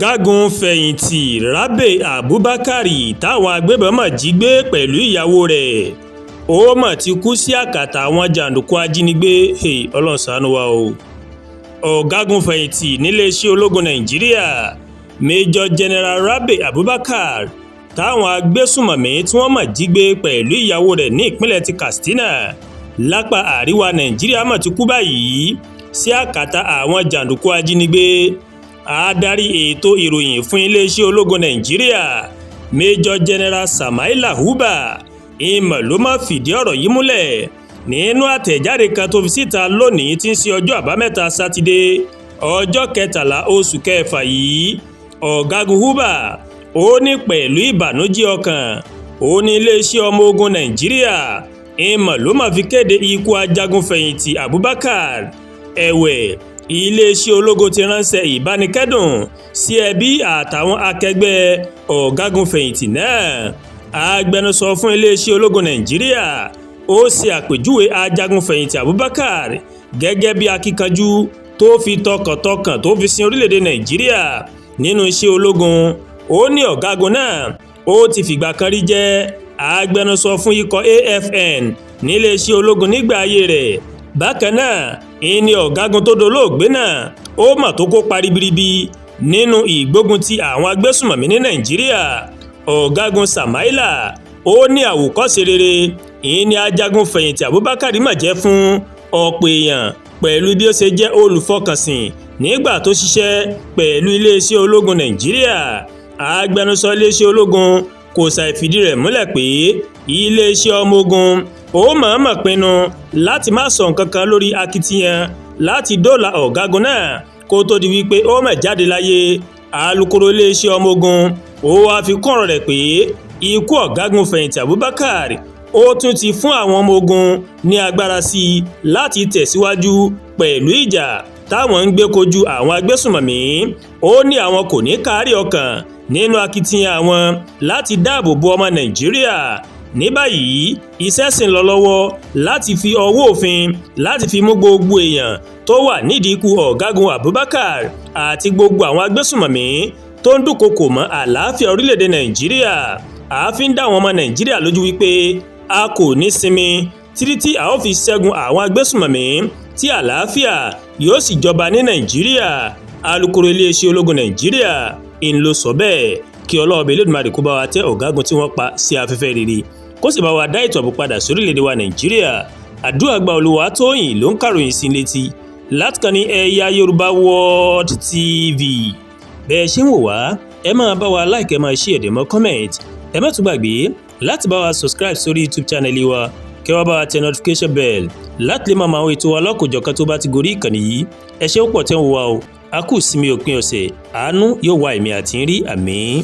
Ọ̀gágun-fẹ̀yìntì Rabe Abubakar táwọn agbébọn mà jí gbé pẹ̀lú ìyàwó rẹ̀, ó mà ti kú sí akátá àwọn jàǹdùkú ajínigbé. Ọlọ́run ṣàánú wa o. Ọ̀gágun-fẹ̀yìntì níléeṣẹ́ ológun Nàìjíríà, Major General Rabe Abubakar, táwọn agbésùnmọ̀mí tí wọ́n mà jí gbé pẹ̀lú ìyàwó rẹ̀ ní ìpínlẹ̀ ti Katsina lápá àríwá Nàìjíríà, mà ti kú báyìí sí akátá àwọn jàǹdùkú ajínigbé. Adarí ètò ìròyìn fún iléeṣẹ́ ológun Nàìjíríà, Major General Samaila Uba, ìmọ̀ ló má fìdí ọ̀rọ̀ yìí múlẹ̀ nínú àtẹ̀jáde kan tó fi síta lónìí tí ń ṣe ọjọ́ Àbámẹ́ta Sátidé, ọjọ́ 13 oṣù kẹfà yìí. Ọ̀gágun Uba ó ní pẹ̀lú ìbànújẹ́ ọkàn, ó ní iléeṣẹ́ ọmọ ogun Nàìjíríà ìmọ̀ ló má fi kéde ikú ajagun-fẹ̀yìntì Abubakar. Ẹ̀wẹ̀, iléeṣẹ́ ológun ti ránṣẹ́ ìbánikẹ́dùn sí ẹbí àtàwọn akẹgbẹ́ ọ̀gágun-fẹ̀yìntì náà. Agbẹnusọ fún iléeṣẹ́ ológun Nàìjíríà ó ṣe àpèjúwe ajagun-fẹ̀yìntì Abubakar gẹ́gẹ́ bí akíkanjú tó fi tọkàntọkàn tó fi sin orílẹ̀-èdè Nàìjíríà nínú iṣẹ́ ológun. Ó ní ọ̀gágun náà ó ti fìgbà kan rí jẹ́ agbẹnusọ fún ikọ̀ AFN níléeṣẹ́ ológun nígbà ayé rẹ̀. Bákan náà, ìní ọ̀gágun tó dolóògbé náà ó mà tó kópa ribiribi nínú ìgbógun ti àwọn agbésùnmọ̀mí ní Nàìjíríà. Ọ̀gágun Samaila ó ní àwòkọ́ṣe rere ìní ajagun fẹ̀yìntì Abubakar mà jẹ́ fún ọ̀pọ̀ èèyàn pẹ̀lú bí ó ṣe jẹ́ olùfọkànsìn nígbà tó ṣiṣẹ́ pẹ̀lú iléeṣẹ́ ológun Nàìjíríà. Agbẹnusọ iléeṣẹ́ ológun kò ṣàì fìdí rẹ̀ múlẹ̀ pé iléeṣẹ́ ọmọ ogun ó mọ̀ọ́mọ̀ pinnu láti má sọ nǹkan kan lórí akitiyan láti dóòlà ọ̀gágun náà kó tó di wípé ó mọ̀ jáde láyé. Alūkkóró iléeṣẹ́ ọmọ ogun ó wáá fi kún ọ̀rọ̀ rẹ̀ pé ikú ọ̀gágun fẹ̀yìntì Abubakar ó tún ti fún àwọn ọmọ ogun ní agbára sí i láti tẹ̀síwájú pẹ̀lú ìjà táwọn ń gbé kojú àwọn agbésùnmọ̀mí. Ó ní àwọn kò ní kárí ọkàn nínú akitiyan àwọn láti dáàbò bo ọmọ Nàìjíríà. Ní báyìí, iṣẹ́ sì ń lọ lọ́wọ́ láti fi ọwọ́ òfin láti fi mú gbogbo èèyàn tó wà nídìí ikú ọ̀gágun Abubakar àti gbogbo àwọn agbésùnmọ̀mí tó ń dúnkokò mọ́ àlàáfíà orílẹ̀-èdè Nàìjíríà. Àáfin ń dá àwọn ọmọ Nàìjíríà lójú wípé a kò ní sinmi títí tí a ó fi ṣẹ́gun àwọn agbésùnmọ̀mí tí àlàáfíà yóò sì jọba ní Nàìjíríà. Alūkkóró iléeṣẹ́ ológun Nàìjíríà ń lọ sọ bẹ́ẹ̀. Kí Ọlọ́ọ̀bẹ Elédùmarè kó bá wa tẹ́ ọ̀gágun tí wọ́n pa sí afẹ́fẹ́ rere, kó sì bá wa dá ètò ààbò padà sórílẹ̀-èdè wa Nàìjíríà. Àdúrà gba. Olúwatóyìn ló ń kàròyìn sí létí látìkànnì ní Ẹ̀yà Yorùbá World TV. Bẹ́ẹ̀ ṣe ń wò wá, ẹ máa bá wa like, ẹ máa share, ẹ mọ́ comment. Ẹ má tún gbàgbé láti bá wa subscribe sórí YouTube channel wa, kẹ́ wá bá wa tẹ notification bell láti lè máa mọ àwọn ètò wa lọ́kòjọ̀kan tó bá ti gorí ìkànnì yìí. Ẹ ṣé púpọ̀ tẹ́ ń wò wá o. A kù sinmi òpin ọ̀sẹ̀, àánú yóò wá èmi àti ń rí. Àmín.